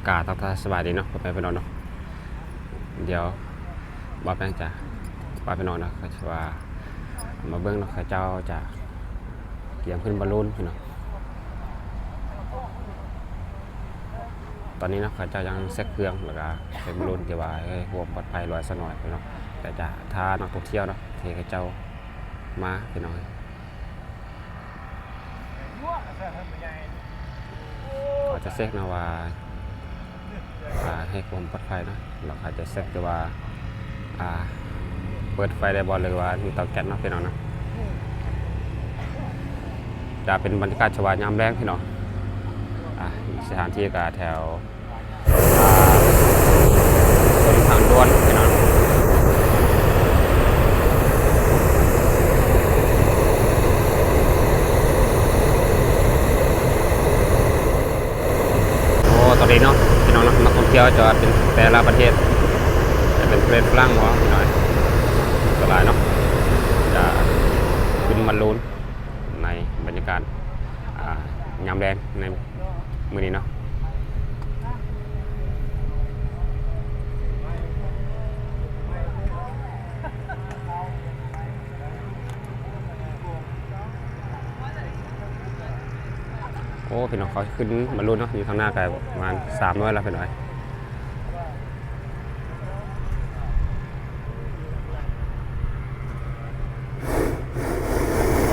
ກາບທັກທາຍສະບາຍດີເນາະ ພໍ່ແມ່ພີ່ນ້ອງເນາະ. ດຽວບ່າວແປ້ງຈະພາພີ່ນ້ອງເນາະ ກໍຄືວ່າມາເບິ່ງເນາະ ເຂົາເຈົ້າຈະກຽມຂຶ້ນບາລູນພີ່ນ້ອງ. ຕອນນີ້ເນາະ ເຂົາເຈົ້າຍັງເຊັກເຄື່ອງ ແລ້ວກະເຊັກບາລູນ ທີ່ວ່າໃຫ້ຄວາມປອດໄພຫຼວງສັກໜ້ອຍພີ່ນ້ອງ. ແຕ່ຈະຖ້ານັກທ່ອງທ່ຽວເນາະ ທີ່ເຂົາເຈົ້າມາພີ່ນ້ອງ. ເຂົາຈະເຊັກເນາະວ່າ ອ່າ ໃຫ້ຄວາມປອດໄພເນາະ ແລ້ວເຂົາຈະເຊັກທີ່ວ່າ ອ່າ ເປີດໄຟໄດ້ບໍ່ ຫຼືວ່າມີເຕົາແກັສເນາະ ພີ່ນ້ອງເນາະ. ຈະເປັນບັນຍາກາດທີ່ວ່າຍາມແລງພີ່ນ້ອງ. ອ່າ ສະຖານທີ່ກໍແຖວ ອ່າ ເທິງທາງດ່ວນພີ່ນ້ອງ. ໂອ້ ຕອນນີ້ເນາະ ພີ່ນ້ອງເນາະ ນັກທ່ອງທ່ຽວຈະເປັນແຕ່ລະປະເທດ ຈະເປັນປະເທດຝຣັ່ງເນາະ ພີ່ນ້ອງ ສ່ວນຫຼາຍເນາະ ຈະຂຶ້ນບາລູນໃນບັນຍາກາດ ອ່າ ຍາມແລງໃນ ມື້ນີ້ເນາະ. ໂອ້ ພີ່ນ້ອງ ເຂົາຂຶ້ນບາລູນເນາະ ຢູ່ທາງໜ້າກໍປະມານສາມຮ້ອຍແລ້ວ ພີ່ນ້ອງ.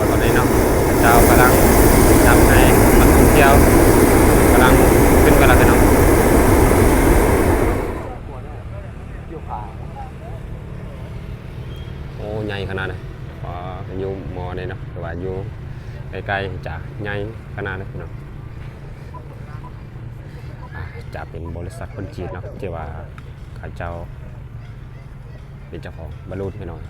ຕອນນີ້ເນາະ ເຂົາເຈົ້າກຳລັງຈັດໃຫ້ນັກທ່ອງທ່ຽວ ກຳລັງຂຶ້ນໄປແລ້ວເນາະ. ໂອ້ ໃຫຍ່ຂະໜາດນະ ອໍ ຢູ່ມໍນີ້ເນາະ ແຕ່ວ່າຢູ່ໃກ້ໆ ຈະໃຫຍ່ຂະໜາດນະພີ່ນ້ອງ. ອ່າ ຈະເປັນບໍລິສັດຄົນຈີນເນາະ ທີ່ວ່າເຂົາເຈົ້າ ເປັນເຈົ້າຂອງບາລູນພີ່ນ້ອງ.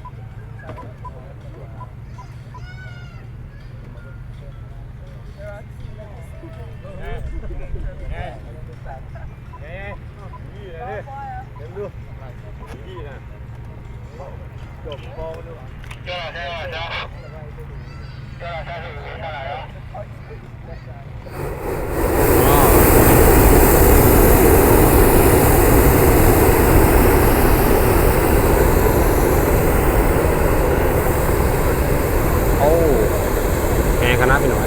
ໂອ້ ແຮງຂະໜາດພີ່ນ້ອງ.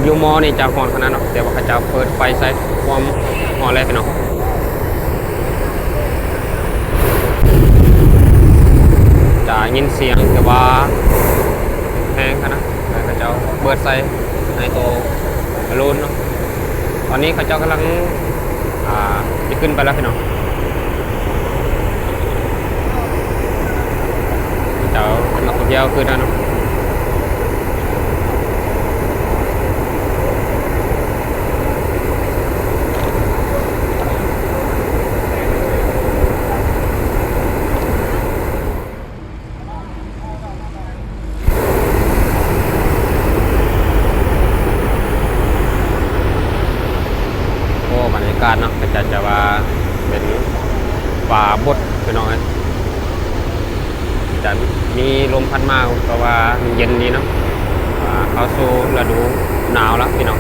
ຢູ່ມໍນີ້ຈະຮ້ອນຂະໜາດເນາະ ແຕ່ວ່າເຂົາເຈົ້າເປີດໄຟໃສ່ຄວາມຮ້ອນແລ້ວພີ່ນ້ອງ. ຈະຍິນສຽງແບບວ່າແຮງຂະໜາດ ແລ້ວເຂົາເຈົ້າເປີດໃສ່ໃນໂຕບາລູນເນາະ. ຕອນນີ້ເຂົາເຈົ້າກຳລັງ ອ່າ ຈະຂຶ້ນໄປແລ້ວພີ່ນ້ອງ. ເຈົ້າ ນັກທ່ອງທ່ຽວຂຶ້ນແລ້ວເນາະ. ໂອ້ ບັນຍາກາດເນາະ ກໍຈະ ຈະວ່າເປັນຟ້າບົດພີ່ນ້ອງເອີຍ. ຈະມີລົມພັດມາ ເພາະວ່າມັນເຢັນດີເນາະ ອ່າ ເຂົ້າສູ່ລະດູໜາວແລ້ວພີ່ນ້ອງ.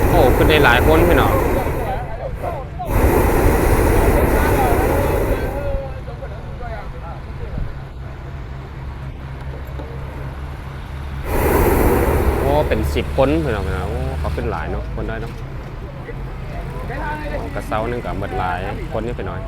ໂອ້ ຂຶ້ນໄດ້ຫຼາຍຄົນພີ່ນ້ອງ. ໂອ້ ເປັນສິບຄົນພີ່ນ້ອງເນາະ. ໂອ້ ເຂົາຂຶ້ນຫຼາຍເນາະ ຄົນໄດ້ເນາະ. ໂອ້ ກະເຊົ້າໜຶ່ງກະໝົດຫຼາຍຄົນຢູ່ພີ່ນ້ອງ.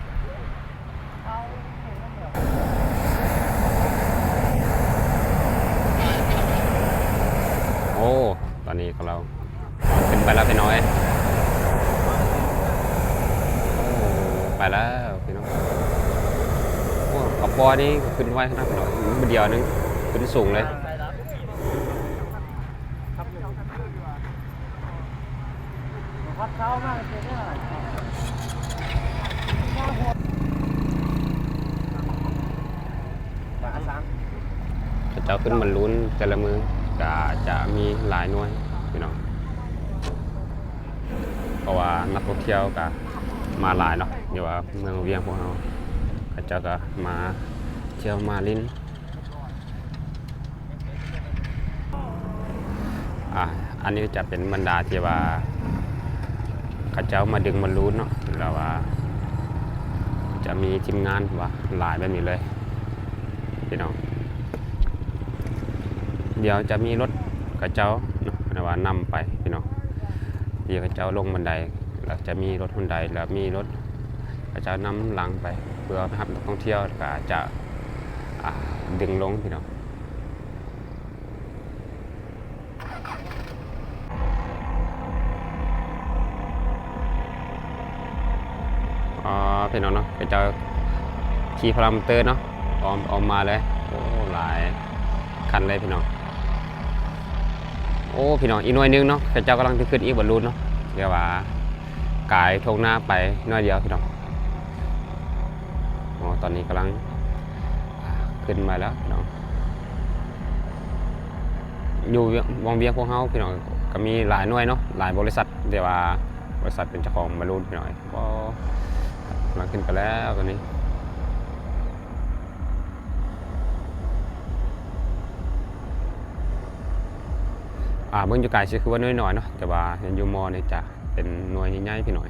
ໂ ແລ້ວພີ່ນ້ອງ. ໂອ້ ກະປໍນີ້ຂຶ້ນໄວຂະໜາດພີ່ນ້ອງ, ມື້ດຽວໜຶ່ງຂຶ້ນສູງເລີຍ. ເຂົາເຈົ້າຂຶ້ນບອນລູນແຕ່ລະມື້ກະຈະມີຫຼາຍໜ່ວຍພີ່ນ້ອງ, ເພາະວ່ານັກທ່ອງທ່ຽວກະມາຫຼາຍເນາະ. ຢູ່ວ່າເມືອງວຽງພວກເຮົາ ເຂົາເຈົ້າກະມາທ່ຽວມາຫຼິ້ນ. ອາ ອັນນີ້ຈະເປັນບັນດາທີ່ວ່າເຂົາເຈົ້າມາດຶງບອນລູນເນາະ, ແລ້ວວ່າຈະມີທີມງານວ່າຫຼາຍແບບນີ້ເລີຍພີ່ນ້ອງ. ດຽວຈະມີລົດເຂົາເຈົ້າເນາະ ແບບວ່ານຳໄປພີ່ນ້ອງ, ທີ່ເຂົາເຈົ້າລົງບັນໄດ ແລ້ວຈະມີລົດຮຸນໄດ ແລ້ວມີລົດເຂົາເຈົ້ານຳຫຼັງໄປ ເພື່ອໄປຮັບນັກທ່ອງທ່ຽວ ແລ້ວກະຈະ ອາ ດຶງລົງພີ່ນ້ອງ. ອໍ ພີ່ນ້ອງເນາະ, ເຂົາເຈົ້າຂີ່ພາລາມອເຕີເນາະ ອ້ອມ ອ້ອມມາເລີຍ. ໂອ້ ຫຼາຍຄັນເລີຍພີ່ນ້ອງ. ໂອ້ ພີ່ນ້ອງ ອີກໜ່ວຍໜຶ່ງເນາະ, ເຂົາເຈົ້າກຳລັງຈະຂຶ້ນອີກບອນລູນເນາະ, ແຕ່ວ່າກາຍທົ່ງໜ້າໄປໜ້ອຍດຽວພີ່ນ້ອງ. ອໍ ຕອນນີ້ກຳລັງ ອ່າ ຂຶ້ນມາແລ້ວພີ່ນ້ອງ. ຢູ່ວັງວຽງພວກເຮົາພີ່ນ້ອງ ກະມີຫຼາຍໜ່ວຍເນາະ, ຫຼາຍບໍລິສັດ ແຕ່ວ່າບໍລິສັດເປັນເຈົ້າຂອງບອນລູນພີ່ນ້ອງ. ໂອ້ ກຳລັງຂຶ້ນໄປແລ້ວຕອນນີ້. ອ່າ ເບິ່ງຢູ່ໄກຊິຄືວ່າໜ່ວຍນ້ອຍເນາະ, ແຕ່ວ່າເຫັນຢູ່ມໍ່ນີ້ຈະເປັນໜ່ວຍໃຫຍ່ໆພີ່ນ້ອງ.